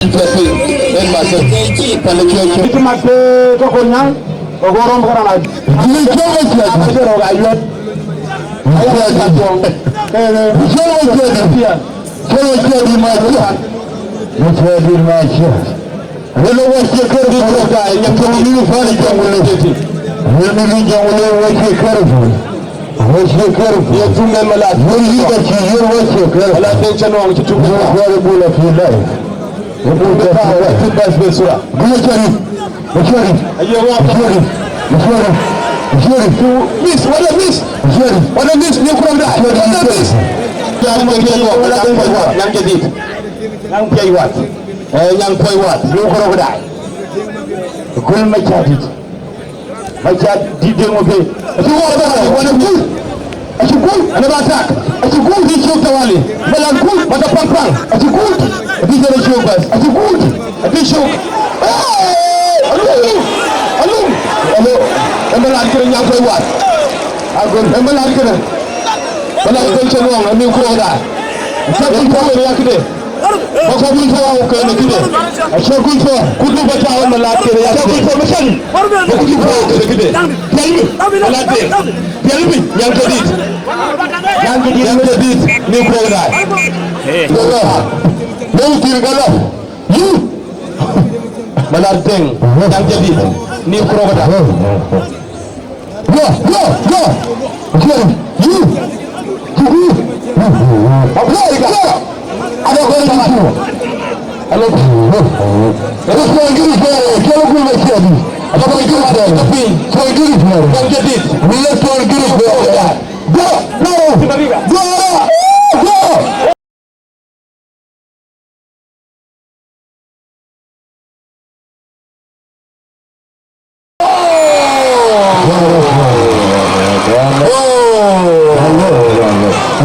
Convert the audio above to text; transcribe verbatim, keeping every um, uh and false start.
Ënë mat ke tɔ̈ kɔn nyaŋ, ke go rɔm ke raan a. Jï cɔk ë ciɛth. Acï rɔ̈k ayuɛt. Ayuɛt atuɔŋ. Jï cɔk ë ciɛth. Cɔk ë ciɛth dït ma ciɛth. Ë ciɛth dït ma ciɛth. Rëër wɔ cie kër bï rɔ̈k daai, nyaŋ tɔ̈ mïth paan ë jɔŋ wëlë. Rëër mïth jɔŋ wëlë wɔ cie kër bï. Wɔ cie kër bï. Ye tum den malat. Wɔ yï ka cï yï wɔ cie kër. Malat den cä nɔŋ cï tum. Wɔ kër bï la pïïr daai. Wɔ bï ka pïïr daai. Bï la cä rit. Machari. Ayo, wa. Machari. Machari. Machari. Miss, what a miss. Machari. What a miss, new program. What a miss. Nyaŋ Piɛc Wat. Nyaŋ Piɛc Wat. Nyaŋ Piɛc Wat. Eh, Nyaŋ Piɛc Wat. New program. Gol Machari. Machari, dït de ŋö ke. Acu wɔ ba, what a miss. Acu kul, ana ba tak. Acu kul di ciök tawali. Balan kul, mata pang pang. Acu kul. Di jere ciök bas. Acu kul. Di ciök. Hey! Alum! Alum! Alo. Embalan kene Nyaŋ Piɛc Wat. Agon embalan kene. Balan kene chenwong, ami kuro da. Acu kul tawali yakde. Ba kɔc bï tɔ̈u kënë këde. Acie kul tɔ̈u, ku du ba tɔ̈u ëmën lat kënë ya këde. Acie kul tɔ̈u, mecän. Ba kɔc bï tɔ̈u kënë këde. Piɛl bï, ba lat de. Piɛl bï, Nyaŋ Jadid. Nyaŋ Jadid, Nyaŋ Jadid, ni kuɔk daai. Gala. Ni kir gala. Yu. Ba lat deŋ, Nyaŋ Jadid, ni kuɔk daai. Go, go, go. Go. You. Go. Go. Go. Hello. Let's go and get it there. Go, go, let's go. Hello, go, go, go. Go, get it there. Let's go and get it there. Go. Go. Go. Go.